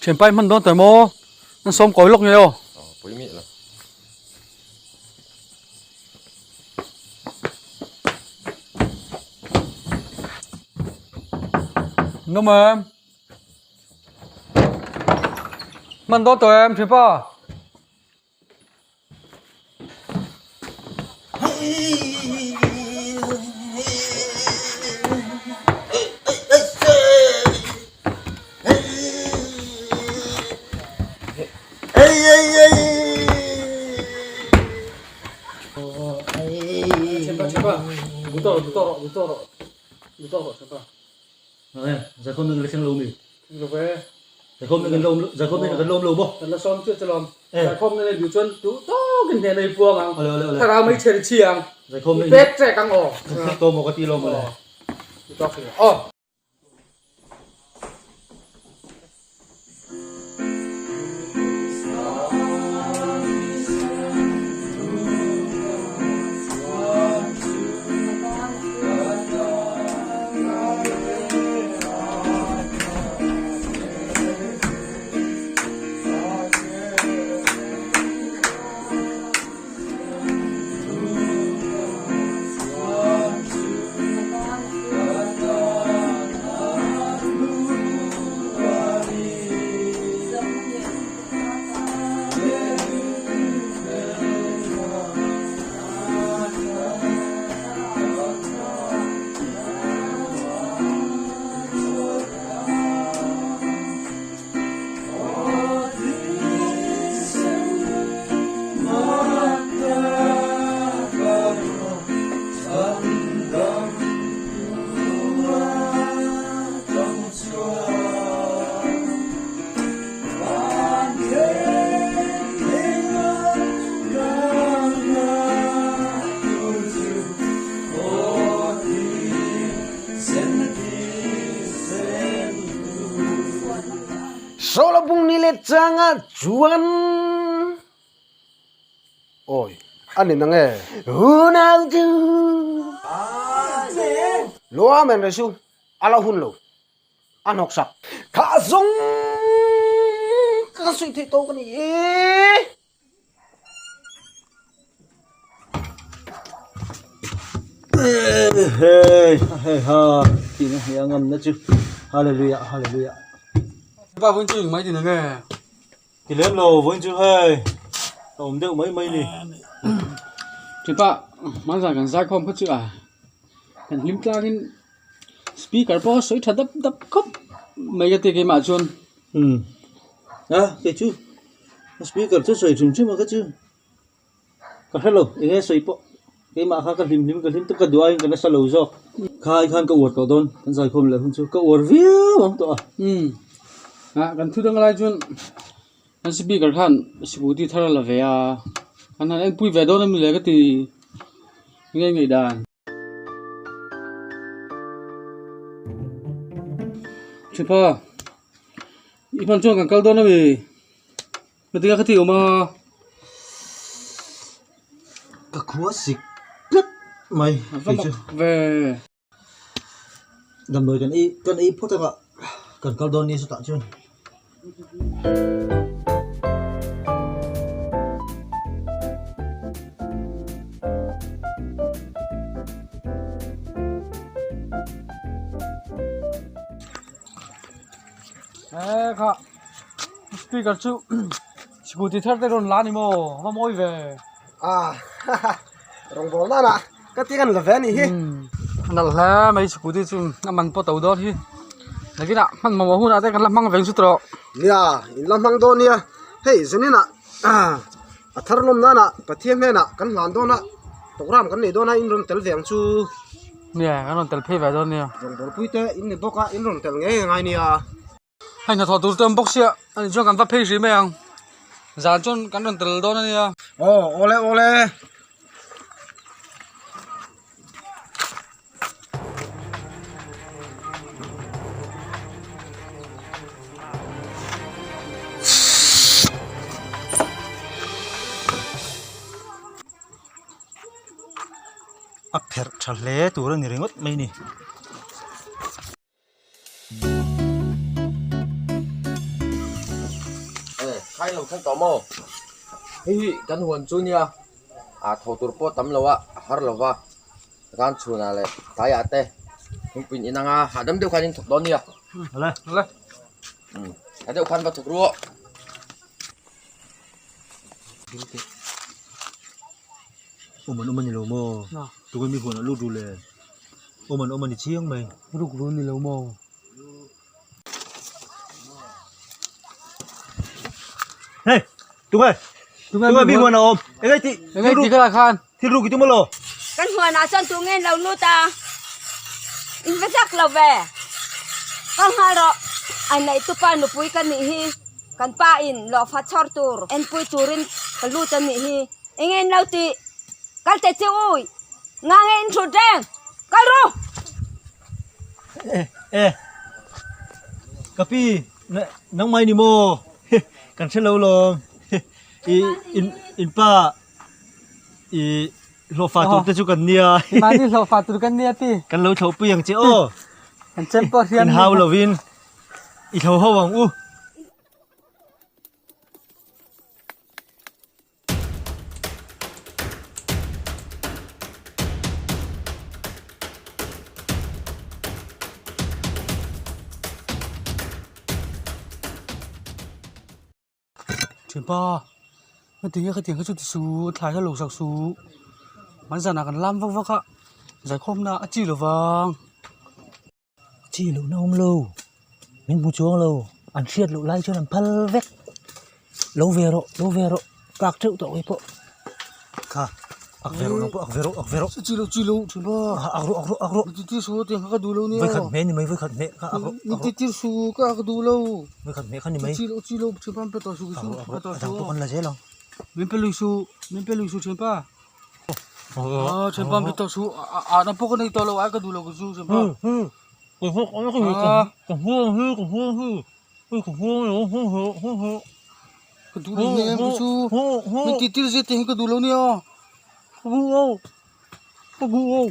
Thianpa i hman dawn tawh maw? Nan sawm kawi lawk nge aw. Aw pui miah lo. Nawm em? Hman dawn tawh em thianpa? Zaikhawm na kan la thleng lo mi? Zaikhawm na kan lawm Zaikhawm na kan lawm lo maw? Kan la sawm chiah chu lawm. Zaikhawm na nei duh chuan duh tawkin hneh nei puang ang. Ole ole ole. Thlarau mai chher chi ang. Zaikhawm na I pek trek ang aw. Kan thleng tawh maw ka ti lawm ole. Duh tawk hi aw. Sawlabung ni leh changa chuan Awi a ni nang e. Unau chu. Lo amen Resu a la hun lo. A hnawk sak. Kha zawng ka sawi theih tawk a ni e. Hei hei ha tihna hi a ngamna chu hallelujah hallelujah. Pa vawiin chu engmah i ti nang e? Ti lem lo vawiin chu hei a awm deuh mai mai ni. Tipa hmanzan kan zaikhawm kha chu a kan hlim tlangin Speaker pawh a sawi tha dap dap khawp mai ka ti keimah chuan. Umm a kei chu speaker chu sawi hrim hrim a ka chu ka hre lo eng nge sawi pawh keimah kha ka hlim hlim ka hlim tawp ka duh aiin ka nasa lo zawk khai khan ka uar tawh dawn kan zaikhawm leh hun chu ka uar viau ang tawh a. Umm ah kan thu dang lai chuan kan speaker khan scooty thar a la ve a kan han enpui ve dawn a mi le ka ti nge ngaihdan. Thipa i hman chuan kan kal dawn a mi hetiang kha ti awm a. Ka khua sik tlat mai kei chu ve. Damdawi kan ei kan ei phawt anga kan kal dawn ni chutah chuan. He kha speaker chu scooty thar te rawn la ni maw va mawi ve. Ah rawngbâwl nana ka ti kan la ve a nih hi. A nalh hle mai scooty chu a man pawh to dawn hi nakinah hman mamawh hunah te kan la hmang veng chu tawh. Nia in la hmang dawn nia hei zaninah a thar lawm nana Pathian hnenah kan hlan dawn a program kan nei dawn a in rawn tel ve ang chu. Nia kan rawn tel phei ve dawn nia. Rawngbâwl pui te in ni bawk a in rawn tel ngei ngai nia. Hei hnathawh tur te awm bawk sia ani chuan kan va phei hrih mai ang zan chuan kan rawn tel dawn a nia. Aw awle awle. A pherh tha hle tur a ni ringawt mai a ni. thleng tawh maw? Hei hi kan huan chu nia ah thawh tur pawh tam lo a, a har lo va, kan chhunah leh tlaiah te thingpui in anga hahdam deuh khan in thawk dawn nia. Awle. Awle. Umm tha deuh khan va thawk ru aw. Awm an awm a ni lo maw? Tunge mi huanah lut ru le? Awm an awm a ni chiang mai. Ruk ru a ni lo maw? Hey, tunge? Tunge mi huan a awm? Engei ti? Engei ti kha khan? Thil ruk i tum alo? Kan huanah chuan tunge in lo lut a? In va zak lo ve. Kal nghal rawh. A neihtupa nupui ka nih hi. Kan pa in lawhfa chhawr tur enpui turin ka lut a nih hi. Enge in lo tih? Kal te chu ui. Nga nge in thut reng? Kal ru! Eh, eh. Ka pi, nang mai ni maw? Kan hre lo lawm. I in in pa i hlawhfa tur te chu kan nia. Mahni hlawhfa tur kan nia ti. Kan lo thlo pui ang che aw. Kan chem pawh hriam. In hau lovin i thlo ho ang u. Thianpa hetiang hi khatiang kha chu ti suh thlai kha lo sak suh hmanzan ah kan lam vak vak a zaikhawmna a chi lo vang. Chi loh na awm lo min hmu chuang lo an hriat loh lai chuan an phal vek lo ve rawh lo ve rawh kak teuh tawh keipawh kha ak ve rawh nangpawh ak ve rawh ak ve rawh chi lo chi lo thin ba ak rawh ak rawh ak rawh mi ti tir suh tiang kha ka duh lo nia vawikhat hmeh ni mai vawikhat hmeh kha ak rawh mi ti tir suh ka ak duh lo vawikhat hmeh kha ni mai chi lo chi lo thin pa pe tawh suh ak rawh ak rawh a dang pawh kan la zel ang min pe lui suh min pe lui suh thin pa. Ah, thianpa mi tawh su a na pawh ka nei tawh lo ai ka duh lo ka zu thianpa. Ka duh lo nia ka zu. Mi ti tir zet te hi ka duh lo nia. Ka duh lo. Ka duh lo.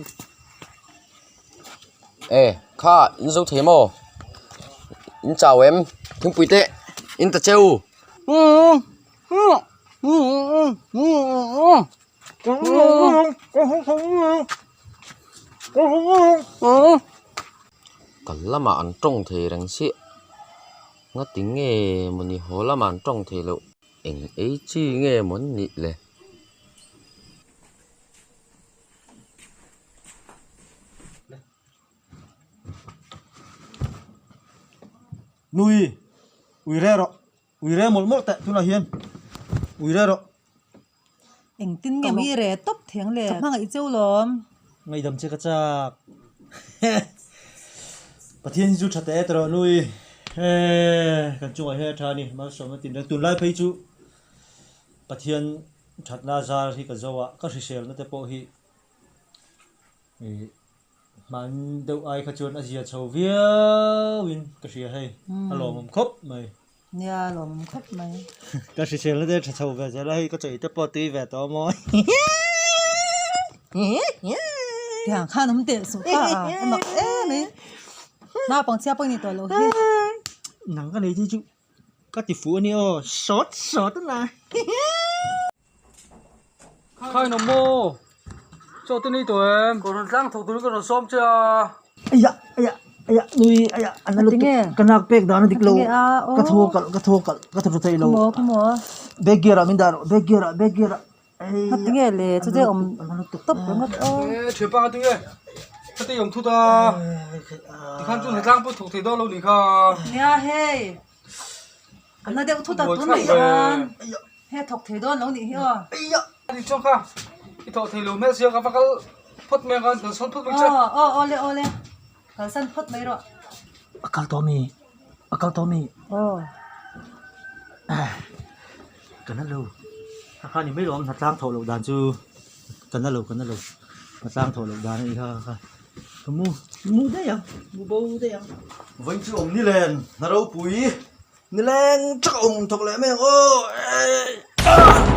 E kha in zo thei maw? In chau em? Thingpui te in ta cheu. Kal lamah an tawng thei reng chiah ngati nge mawni haw lamah an tawng thei loh eng ei chi nge maw an nih le. Nui ui reh rawh. Ui re mawlh mawlh teh tunah hian ui re rawh. Engtin nge mi re tawp theng le? Ka hmangaih cheu lawm. Ngaihdam che ka chak. Pathian hi chu tha teh tawh nui. Kan chungah hian a tha a ni. Malsawmna tin reng. Tunlai phei chu Pathian thatna zar hi ka zo a, ka hriselna te pawh hi Hman deuh ai kha chuan a zia chho viau in ka hria hei, a lawmawm khawp mai. Nia, a lawmawm khawp mai. Ka hriselna te tha chho ve zel a, hei ka chei te pawh tui ve tawh maw. Tiang khan awm teh suh ta a, a mak em mai. Naupang chhia pawh i ni tawh loh hi. Nang ka nei chi chu ka ti fuh a nia aw, sawt sawt a la. Khai nawm maw? Chaw te nei tawh em? Ka rawn tlang thawk turin ka rawn sawm che a. Aya aya aya nui aya an la lutuk ka nak pek dan a dik lo ka thaw kalh ka thaw kalh ka thaw thei lo back gear ah min dah rawh back gear ah back gear ah Ngatinge le chu te awm tawp ringawt aw. E thianpa ngatinge khati awm thut a tikhan chu hnatlang pawh thawk thei dawn lo nih kha. Nia hei an la deuh thut a tun mai khan. He thawk thei dawn lo nih hi aw. Ani chuan kha i thawh thei lo hmel sia ka va kal phawt mai ang a kalsan phawt mai che. Aw aw awle awle kalsan phawt mai rawh. A kal tawh mi a kal tawh mi. Aw. Ka na lo a kha ni mai lo ang hnatlang thawh loh dan chu ka na lo ka na lo hnatlang thawh loh dan a ni kha kha ka mu mu daih ang mu bo daih ang. Vawiin chu awm nilen hna ropui. Nileng tha ka awm thawk leh mai ang aw.